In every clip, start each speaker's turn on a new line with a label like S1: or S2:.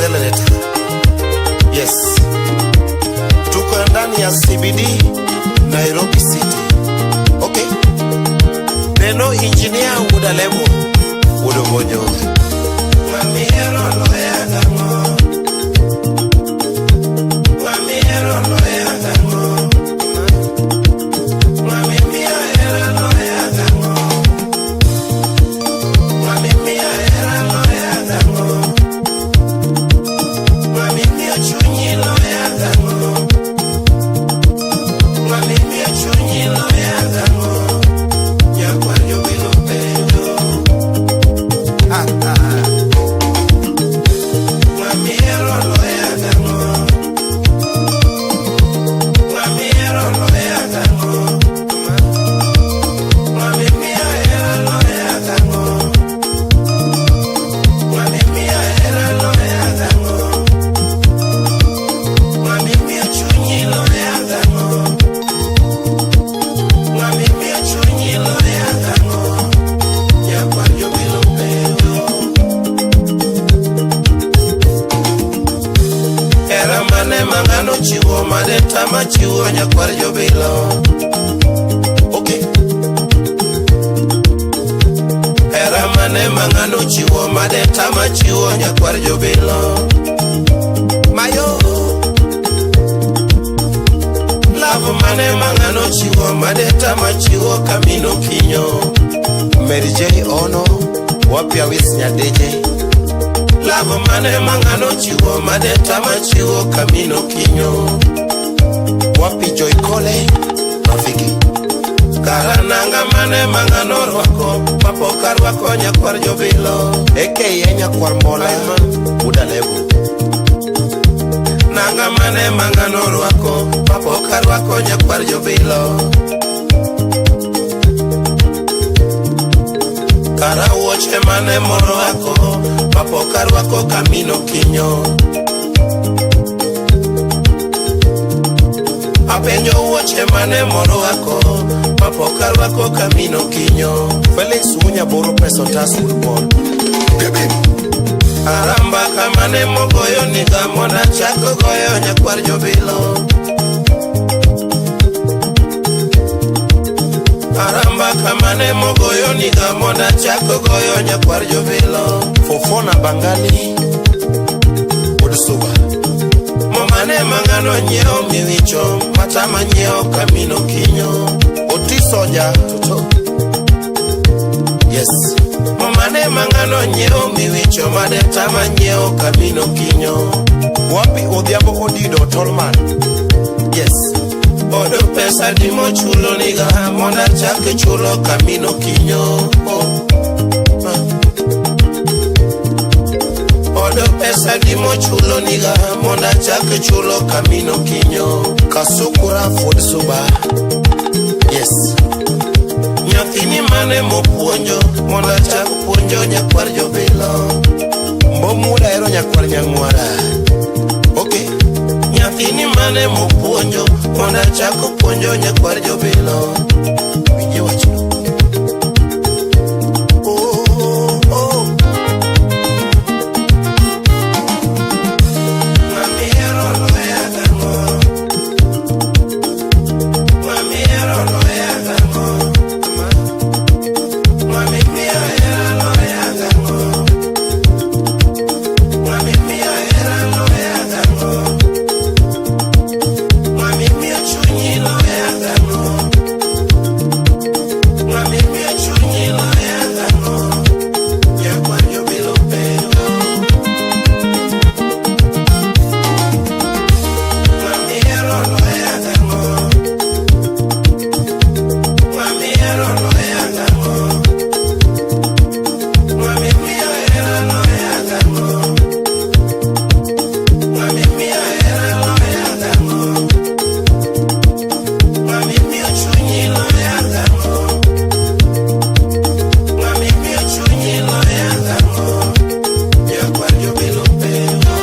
S1: Accelerator. Yes. Tuko ndani ya CBD Nairobi City. Okay. Neno engineer Wudalebo Wudobonyo. Mami hero loya gango. Mami hero loya gango. Mami mia hera loya gango. Mami mia hera loya gango. Mami mia chunyi loya gango. Mami mia chunyi loya gango. Nyakwar jobilo penjo. Ah, ah. Mami hero loya gango. Mami hero loya gango. Mami mia hera loya gango. Mami mia hera loya gango. Mami mia chunyi loya gango. Mami mia chunyi loya gango. Nyakwar jobilo penjo. Hera mane ma ng'ano chiwo mane tama chiwo nyakwar jobilo. Okay. Hera mane ma ng'ano chiwo mane tama chiwo nyakwar jobilo. Mayo. Love mane ma ng'ano chiwo mane tama chiwo kamino kinyo. Mary J Ono wapi awis nyadeje. Love mane ma ng'ano chiwo mane tama chiwo kamino kinyo. Wapi Joy Kole rafiki. Kara nanga mane ma ng'ano rwako mapok arwako nyakwar jobilo. AKA nyakwar Mbola Udalebo. Nanga mane ma ng'ano rwako mapok arwako nyakwar jobilo. Kara wuoche mane morwako mapok arwako kamino kinyo. Apenjo wuoche mane morwako mapok arwako kamino kinyo. Felix Unya boro pesa otas football. Aramba kamane mogoyo niga monda chako goyo nyakwar jobilo. Aramba kamane mogoyo niga monda chako goyo nyakwar jobilo. Fofona Bangali Odsuba. Momane mang'ano nyiewo miwicho matama nyiewo kamino kinyo. Otisoja Toto. Yes. Momane mang'ano nyiewo miwicho made tama nyiewo kamino kinyo. Wapi Odhiambo Odido Tolman. Yes. Odo pesa di mochulo niga monda chak chulo kamino kinyo. Oh. Ah. Odo pesa di mochulo niga monda chak chulo kamino kinyo. Kasukura Ford Suba. Yes. Nyathini mane mopuonjo monda chak puonjo nyakwar jobilo. Mbomuda ero nyakwar nyang'wara. Okay. Nyathini mane mopuonjo monda chak puonjo nyakwar jobilo. Winje wachno. Oh, oh. Mami hero loya gango. Mami hero loya gango. Mami mia hera loya gango. Mami mia hera loya gango. Mami mia chunyi loya gango. Mami mia chunyi loya gango. Nyakwar jobilo penjo. Mami hero loya gango. Mami hero loya gango. Mami mia hera loya gango. Mami mia hera loya gango. Mami mia chunyi loya gango. Mami mia chunyi loya gango. Nyakwar jobilo penjo.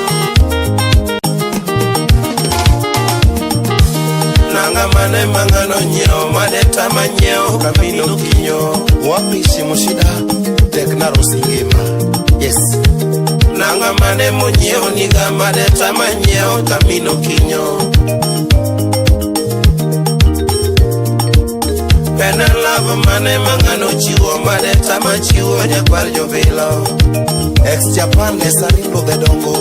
S1: Nanga mane mang'ano nyiewo mane tama nyiewo kamino kinyo. Wapi Simushida Teknaros ngima. Yes. Nanga Love mane monyiewo niga madeta manyiewo kamino kinyo. En love mane mang'ano chiwo madeta machiwo nyakwar jobilo.
S2: Ex Japan ne sani lodhe dongo.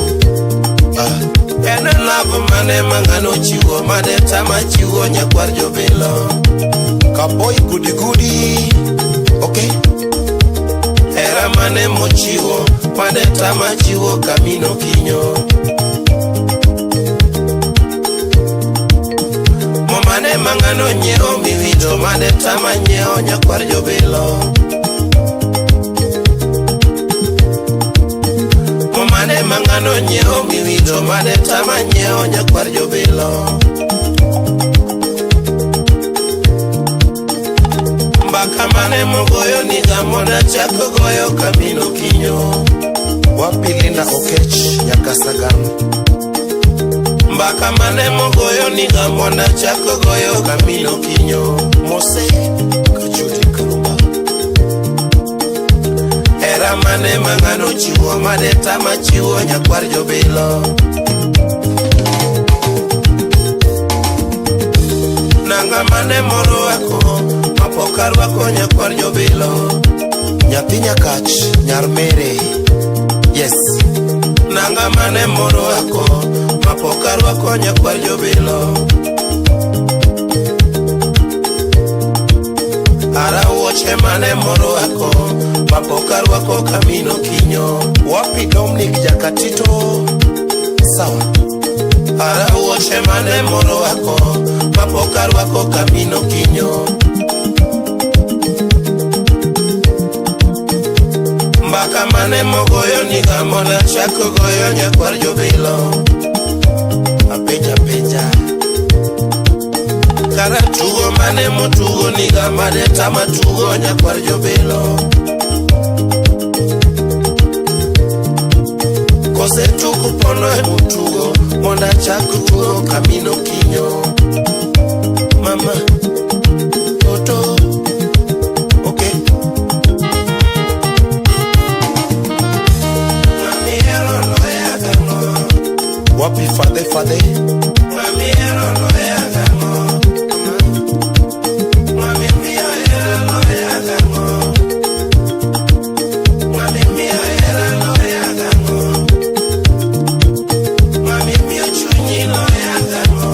S2: Ah.
S1: En love mane mang'ano chiwo madeta machiwo nyakwar jobilo.
S2: Kaboy goody goody. Okay.
S1: Hera mane mochiwo madeta machiwo kamino kinyo. Mo mane mang'ano nyiewo miwito madeta manyiewo nyakwar jobilo. Mo mane mang'ano nyiewo miwito madeta manyiewo nyakwar jobilo. Mbaka mane mogoyo niga monda chako goyo kamino kinyo.
S2: Wapi Linda Okech Nyakasagan.
S1: Mbaka mane mogoyo niga monda chako goyo kamino kinyo.
S2: Mose Kachuti Karumba.
S1: Hera mane mang'ano chiwo madeta machiwo nyakwar jobilo. Nanga mane morwako mapok arwako nyakwar jobilo.
S2: Nyathi Nyakach Nyar Mere. Yes.
S1: Nanga mane morwako mapok arwako nyakwar jobilo. Ara wuoche mane morwako mapok arwako kamino kinyo.
S2: Wapi Dominic Jakatito. Sawa.
S1: Ara wuoche mane morwako mapok arwako kamino kinyo. Mbaka mane mogoyo niga monda chako goyo nyakwar jobilo.
S2: Apenja penja.
S1: Kara tugo mane motugo niga madeta matugo nyakwar jobilo. Kose tugo pono e motugo monda chak tugo kamino kinyo. Mama Toto.
S2: Okay.
S1: Mami ero loya kang'o.
S2: Wapi Fadhe Fadhe.
S1: Mami ero loya kang'o. Mami miyo ero loya kang'o. Mami miyo ero loya kang'o. Mami miyo chunyi loya kang'o.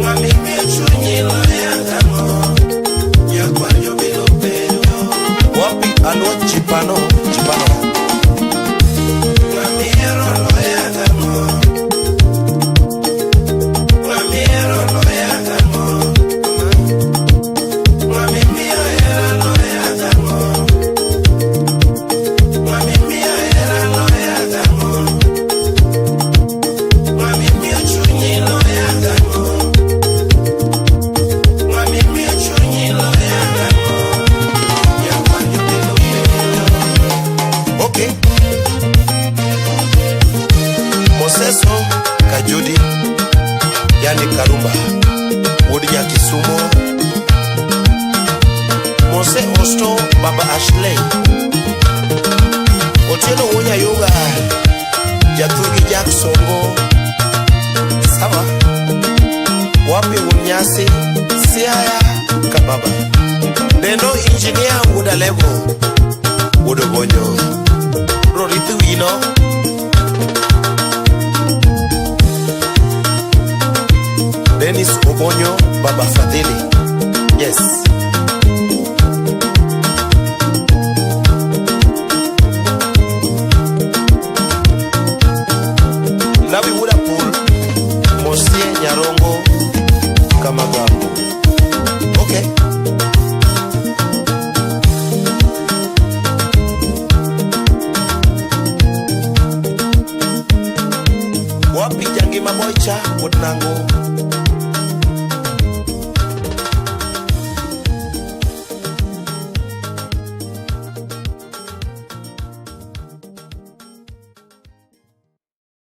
S1: Mami miyo chunyi loya kang'o. Nyakwar jobilo penjo.
S2: Wapi Alwa Chipano Chipano.
S1: Mami ero loya kang'o. Mami ero loya kang'o. Mami miyo ero loya kang'o. Mami miyo ero loya kang'o. Mami miyo chunyi loya kang'o. Mami miyo chunyi loya kang'o. Nyakwar jobilo penjo.
S2: Okay. Moseso Kajudi, yani Karumba, wuod Nyakisumo. Mose Osto Baba Ashley. Otieno Wuonya Yoga, Jathurgi Jack Songo. Sawa. Wapi wuon nyasi, Siaya Kababa. Dendo engineer wuod Alego, wuod Obonyo. Rorith wino. Dennis Obonyo, Baba Fadhili. Yes. Lawi Wudapul, Mosie Nyarongo, Kamagambo. Okay. Wapi Jangima Boycha, Wuod Nango.